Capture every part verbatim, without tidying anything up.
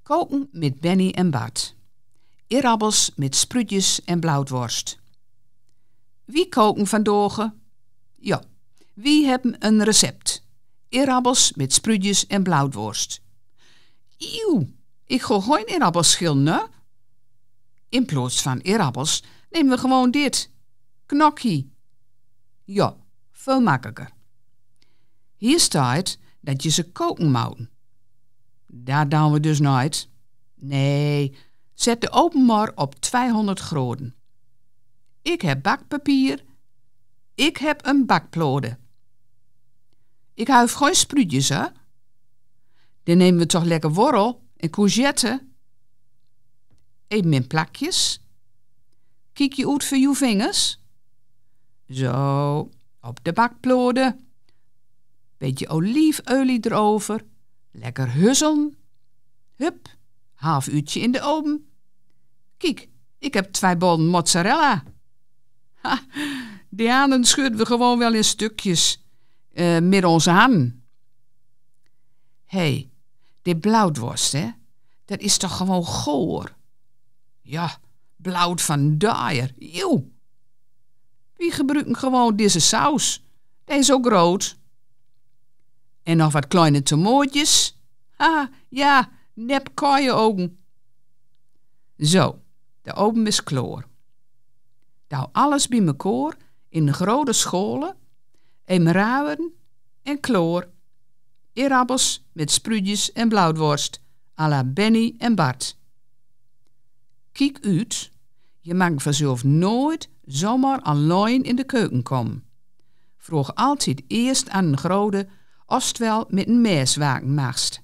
Koken mit Benny en Bart. Eerappels mit sprütjes en blauwdworst. Wie koken vandoge. Ja, wie hebben een recept. Eerappels mit sprütjes en blauwdworst. Ieuw, ik goa gein eerappels schillen, ne? In plaots van eerappels neme we gewoen dit. Gnocchi. Ja, veul makkelker. Hie steit dat je ze koken moten. Dat doon we dus noeit. Nee, zet de oven mar op tweehonderd groaden. Ik heb bakpapier. Ik heb een bakplode. Ik huif gein sprütjes, hè? Dan neme we toch lekker worrel en courgette. Even in plakjes. Kiek je oet veur je vingers. Zo, op de bakplode. Beetje oliefolie erover. Lekker huzzeln. Hup, half uurtje in de oven. Kiek, ik heb twee bollen mozzarella. Ha, die anen schudden we gewoen wel in stukjes eh, met onze handen. Hé, de blauwdworst, hè? Dat is toch gewoen goor? Ja, blauwd van daier. Ieuw. Wie gebruken gewoen deze saus. Deze is ok groot. En nog wat kleine tomaotjes. Ha, ja, nep koeie ogen. Zo, de oven is kloor. Dow alles bie mekoor in een grote schole, em rauwen en kloor. Eerappels met sprütjes en blauwdworst, à la Benny en Bart. Kiek uut, je maakt vanzelf nooit zomaar allein in de keuken komen. Vroeg altied eerst aan een grote of stwel met een mes waken magst.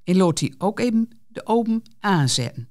En laot die ok even de oven aanzetten.